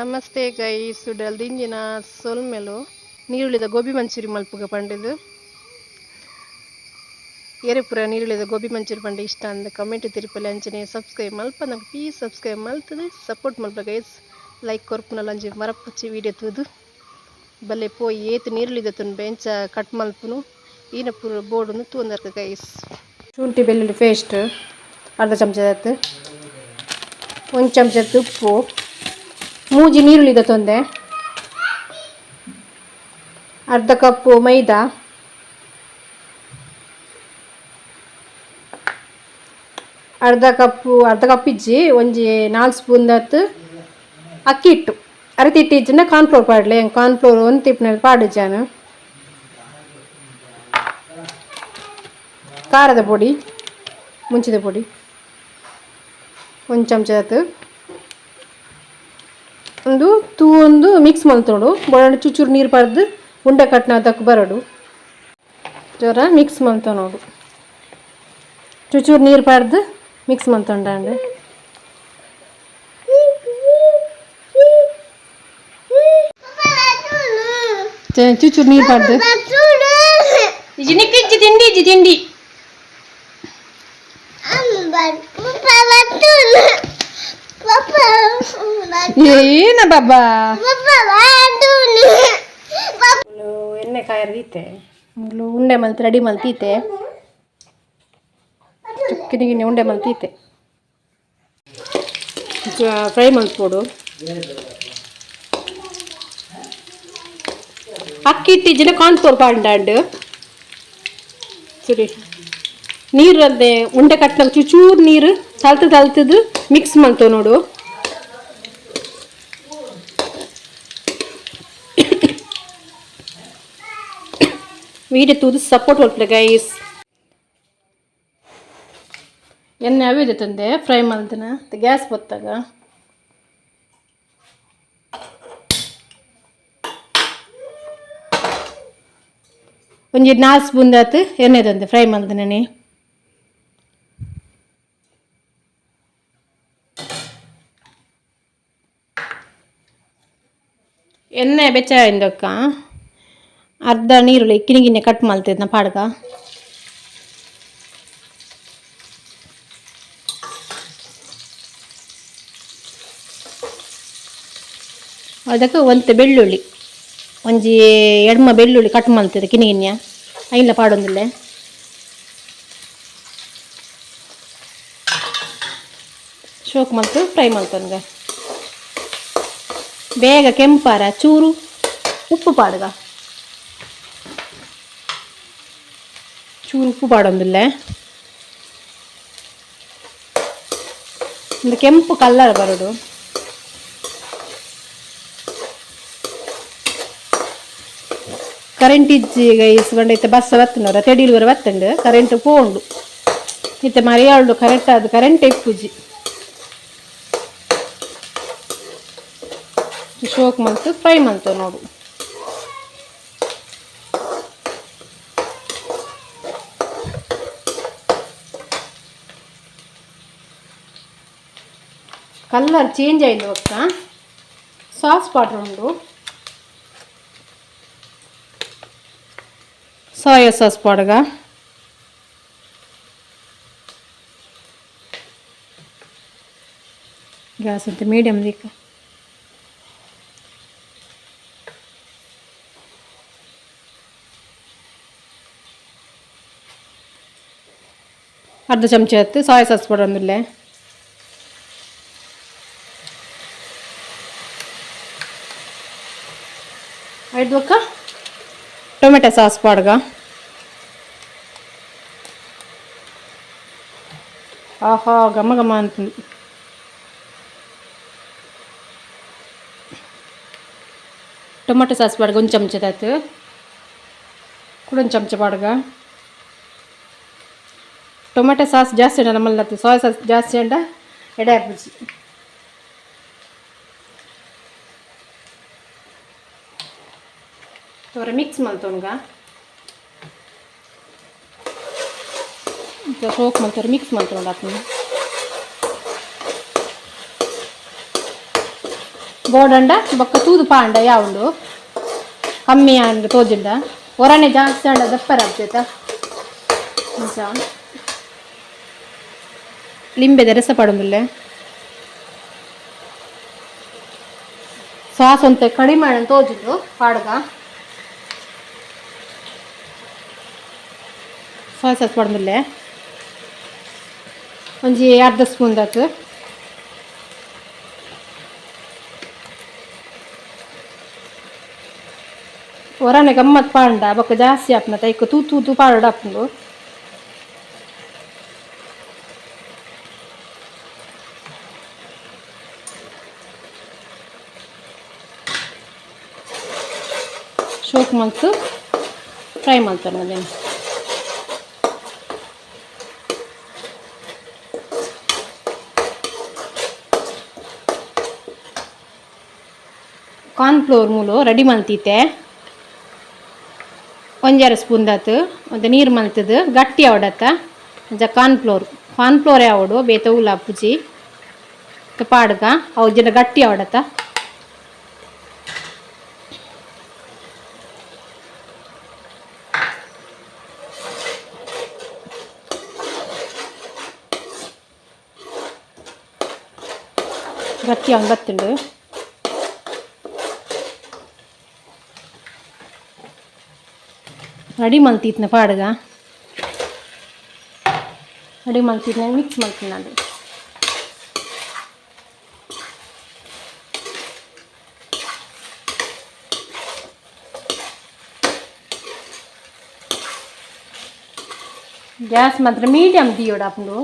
Namaste guys, ಉಡಲ್ ದಿಂಜಿನ ಸೊಲ್ಮೆಲು. ನೀರುಳ್ಳಿದ ಗೋಬಿ ಮಂಚೂರಿ ಮಲ್ಪುಗ ಪಂಡಿದು. ಏರೆ ಪೂರ ನೀರುಳ್ಳಿದ ಗೋಬಿ ಮಂಚೂರಿ ಪಂಡ ಇಷ್ಟ ಅಂದ್ ಕಮೆಂಟ್ ತಿರುಪಲೆ. ಅಂಚನೆ ಸಬ್ಸ್ಕ್ರೈಬ್ ಮಲ್ಪಂದ ಪ್ಲೀಸ್ ಸಬ್ಸ್ಕ್ರೈಬ್ ಮಲ್ತದು ಸಪೋರ್ಟ್ ಮಲ್ಪ ಗೈಸ್. ಲೈಕ್ ಕೊರ್ಪುನಲ ಅಂಚಿ ಮರಪುಚಿ ವಿಡಿಯೋ ತೂದು ಬಲ್ಲೆ ಪೋಯಿ ಏತ್ ನೀರುಳ್ಳಿದ ತುನ್ಬೆ ಎಂಚ ಕಟ್ ಮಲ್ಪುನು ಈನ ಪೂರ ಬೋರ್ಡುನು ತೂಂದರ್ಕ ಗೈಸ್. ಶುಂಠಿ ಬೆಳ್ಳುಳ್ಳಿ ಪೇಸ್ಟ್ ಅರ್ಧ ಚಮಚ ಆತು, ಒಂದು ಚಮಚ ಉಪ್ಪು, ಮೂಜಿ ನೀರುಳ್ಳಿದ ತೊಂದೆ, ಅರ್ಧ ಕಪ್ಪು ಮೈದಾ, ಅರ್ಧ ಕಪ್ಪು ಅರ್ಧ ಕಪ್ ಇಜ್ಜಿ ಒಂಜಿ 4 ಸ್ಪೂನ್ ದಾತ್ ಅಕ್ಕಿ ಹಿಟ್ಟು. ಅರತಿ ಹಿಟ್ಟು ಇಜ್ಜಿಂಡ ಕಾರ್ನ್ಫ್ಲೋರ್ ಪಾಡ್ಲೆ. ಕಾರ್ನ್ಫ್ಲೋರ್ ಒಂದು ತಿಪ್ಪುನ ಪಾಡುಜಾನು. ಖಾರದ ಪೊಡಿ, ಮುಂಚಿದ ಪೊಡಿ ಒಂದು ಚಮಚ. ಒಂದು ತೂ ಒಂದು ಮಿಕ್ಸ್ ಮಲ್ತೋಡು. ಬೋಡಾಂಡ ಚುಚೂರು ನೀರು ಪಾಡ್ದು ಉಂಡೆ ಕಟ್ನ ತಕ್ಕ ಬರಡು. ಜ್ವರ ಮಿಕ್ಸ್ ಮಲ್ತ ನೋಡು. ಚುಚೂರು ನೀರು ಪಾಡ್ದು ಮಿಕ್ಸ್ ಮಲ್ತೊಂಡಾಂಡ್. ಚುಚೂರು ನೀರು ಪಾಡ್ದು ಇಜ್ಜಿ ನಿಕ್ಕಿಜ್ಜಿ ತಿಂಡಿ ಇಜ್ಜಿ ತಿಂಡಿ. ಏನ ಬಾಬಾ ಎಣ್ಣೆ ಕಾಯರ್ದೀತೆ. ಮುಗ್ಲು ಉಂಡೆ ಮಲ್ತ್ ರೆಡಿ ಮಲ್ತೀತೆ. ಚುಕ್ಕಿನಿ ಗಿನ್ನೆ ಉಂಡೆ ಮಲ್ತೀತೆ. ಫ್ರೈ ಮಲ್ಪೊಡು. ಅಕ್ಕಿ ಹಿಟ್ಟಿಜ್ಜಿನ ಕಾರ್ನ್ಫ್ಲೋರ್ ಪಾಂಡಾಂಡ್. ಸರಿ, ನೀರು ಅಲ್ಲದೆ ಉಂಡೆ ಕಟ್ಟನಾಗ ಚುಚೂರು ನೀರು ತಲ್ತು ತಲ್ತದು ಮಿಕ್ಸ್ ಮಲ್ತೋ ನೋಡು. ವೀಡಿಯೋ ತೂದು ಸಪೋರ್ಟ್ ಮಲ್ಪುಲೆ ಗೈಸ್. ಎಣ್ಣೆ ಅವಿದೆ ತಂದೆ ಫ್ರೈ ಮಲ್ದಿನ ಗ್ಯಾಸ್ ಬತ್ತಾಗ. ಒಂಜಿ 4 ಸ್ಪೂನ್ ದಾತ್ ಎಣ್ಣೆ ತಂದೆ ಫ್ರೈ ಮಲ್ದಿನ. ಎಣ್ಣೆ ಬೆಚ್ಚ ಇಂದಕ್ಕ ಅರ್ಧ ನೀರುಳ್ಳಿ ಕಿನಿ ಗಿನ್ನೆ ಕಟ್ ಮಲ್ತಿದ್ನ ಪಾಡ್ಗ. ಅದಕ್ಕೆ ಒಂತೆ ಬೆಳ್ಳುಳ್ಳಿ, ಒಂಜಿ ಎಡ್ಮ ಬೆಳ್ಳುಳ್ಳಿ ಕಟ್ ಮಲ್ತಿದ್ದೆ ಕಿನಿ ಗಿನ್ಯ, ಐನ್ಲ ಪಾಡೊಂದಿಲ್ಲೆ. ಶೋಕ್ ಮಲ್ತು ಫ್ರೈ ಮಲ್ತೊನ್ಗ. ಬೇಗ ಕೆಂಪಾರ ಚೂರು ಉಪ್ಪು ಪಾಡ್ಗ. ಚೂರು ಉಪ್ಪು ಪಾಡೊಂದಿಲ್ಲೆ. ಒಂದು ಕೆಂಪು ಕಲ್ಲರ್ ಬರೋಡು. ಕರೆಂಟ್ ಇಜ್ಜಿ ಗೈಸ್. ಇತ್ತೆ ಬಸ್ ಬತ್ತುಂಡು, ತೆಡಿಲ್ ಬರ ಬತ್ತುಂಡು. ಕರೆಂಟ್ ಪೋಂಡು ಇತ್ತೆ ಮರಿಯಾಳು. ಕರೆಕ್ಟ್ ಅದು ಕರೆಂಟ್ ಇಪ್ಪುಜಿ. ಶೋಕ್ ಮಲ್ತು ಫ್ರೈ ಮಲ್ತು ನೋಡು. ಕಲರ್ ಚೇಂಜ್ ಆಯ್ತು ಒಕ್ಕ ಸಾಸ್ ಪಾಡ್ರೆ ಉಂಡು. ಸೋಯಾ ಸಾಸ್ ಪಾಡ್ಗ. ಗ್ಯಾಸ್ ಅಂತ ಮೀಡಿಯಮ್ ದಿಕ್ಕ. ಅರ್ಧ ಚಮಚ ಹತ್ತು ಸೋಯಾ ಸಾಸ್ ಪಡೊಂದಿಲ್ಲೆ. ಐದು ಬೊಕ್ಕ ಟೊಮೆಟೊ ಸಾಸ್ ಪಾಡ್ಗ. ಆಹಾ, ಘಮ ಘಮ ಅಂತಂದು. ಟೊಮೆಟೊ ಸಾಸ್ ಪಾಡ್ಗ ಒಂದು ಚಮಚದಾತು. ಕೂಡ ಒಂದು ಚಮಚ ಪಾಡ್ಗ. ಟೊಮೆಟೊ ಸಾಸ್ ಜಾಸ್ತಿ ಉಂಡ ನಮ್ಮಲ್ಲಿ. ಸೋಯಾ ಸಾಸ್ ಜಾಸ್ತಿ ಉಂಡ ಎಡೆ ಆಪುಜಿ. ತೋರ ಮಿಕ್ಸ್ ಮಲ್ತೊನ್ಗ. ಸೋಕ್ ಮಲ್ತೊರ ಮಿಕ್ಸ್ ಮಲ್ತೊಂಡು ಆತ್ನ. ಬೋಡಂಡ ಬೊಕ್ಕ ತೂದು ಪಾಂಡ ಯಾವುಂಡು ಕಮ್ಮಿ ಆಂಡ್ ತೋಜಿಂಡ ಒರನೆ ಜಾಸ್ತಿ ಆಂಡ ದಪ್ಪರ ಆಗ್ತೈತ ಇಂಚ ಲಿಂಬೆದ ರಸ ಪಾಡೊಂದುಲ್ಲೆ ಸಾಸ್ ಒಂತೆ ಕಡಿಮೆ ಆಂಡ ತೋಜುಂಡು ಪಾಡ್ಗ ಸಾಸ್ ಸಾಸ್ ಪಾಡೊಂದುಲ್ಲೆ ಒಂಜಿ ಅರ್ಧ ಸ್ಪೂನ್ ದಾತ್ ಒರನೆ ಗಮ್ಮತ್ ಪಾಂಡ ಬೊಕ್ಕ ಜಾಸ್ತಿ ಆಪುನ ಐಕ್ ತೂ ತೂದು ಪಾಡ ಆಪುಂಡು ಶೋಕ್ ಮಲ್ತು ಫ್ರೈ ಮಲ್ತಾನೆ ಅದೇನು ಕಾರ್ನ್ಫ್ಲೋರ್ ಮೂಲು ರೆಡಿ ಮಲ್ತಿತ್ತೆ ಒಂಜಾರು ಸ್ಪೂನ್ ದಾತು ಒಂತೆ ನೀರು ಮಲ್ತದು ಗಟ್ಟಿ ಆವಡತ್ತ ಅಂಚ ಕಾರ್ನ್ಫ್ಲೋರ್ ಕಾರ್ನ್ಫ್ಲೋರೇ ಆವಡು ಬೇತೆ ಉಲ್ಲ ಪುಜಿ ಪಾಡ್ಗ ಅವು ಜನ ಗಟ್ಟಿ ಆವಡತ್ತ ಗಟ್ಟಿ ಅವ್ನು ಬತ್ತುಂಡು ರೆಡಿ ಮಲ್ತಿತ್ನ ಪಾಡ್ಗ ರೆಡಿ ಮಲ್ತಿತ್ನ ಮಿಕ್ಸ್ ಮಲ್ತಿನ ಗ್ಯಾಸ್ ಮಾತ್ರ ಮೀಡಿಯಂ ದಿಯೋಡಾಪುಂಡು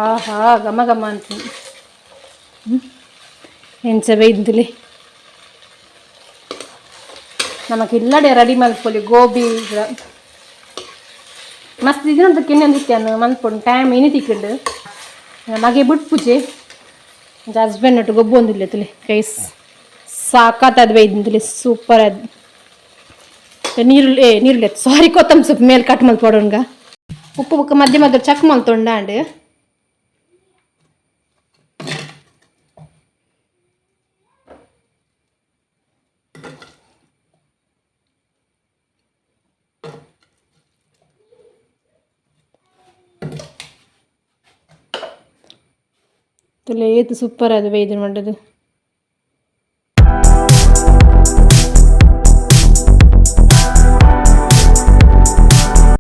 ಆಹಾ ಘಮ ಘಮ ಅಂತ ಎಂಚ ಬೈದ್ಲಿ ನಮಕ್ ಇಲ್ಲಡೆ ರೆಡಿ ಮಲ್ಪೊಲಿ ಗೋಬಿ ಮಸ್ತ್ ದಿನದ ಕೆಣ್ಣೊಂದಿತ್ತಾನು ಮಲ್ಪೊಂಡು ಟೈಮ್ ಇನಿ ತಿಕ್ಕಂಡು ಮಗೆ ಬುಟ್ಪುಜೆ ಹಸ್ಬೆಂಡ್ ಒಟ್ಟು ಗೊಬ್ಬು ಒಂದಿಲ್ಲ ತುಲೆ ಕೈಸ್ ಸಾಕತ್ತದ ಬೈದಿಂತಲೆ ಸೂಪರ್ ಅದು ನೀರುಳ್ಳಿ ಏ ನೀರುಳ್ಳಿ ಸಾರಿ ಕೊತ್ತಂಬರಿ ಸೊಪ್ಪು ಮೇಲೆ ಕಟ್ ಮಲ್ಪೊಡೋಣ್ಗ ಉಪ್ಪು ಬೊಕ್ಕ ಮಧ್ಯ ಮಧ್ಯ ಚಕ್ ಮಲ್ತೊಂಡ ಅಂಡ್ ತುಲೆ ಏತ್ ಸೂಪರ್ ಅದು ಬೈದಿನ ಮಂಡದು.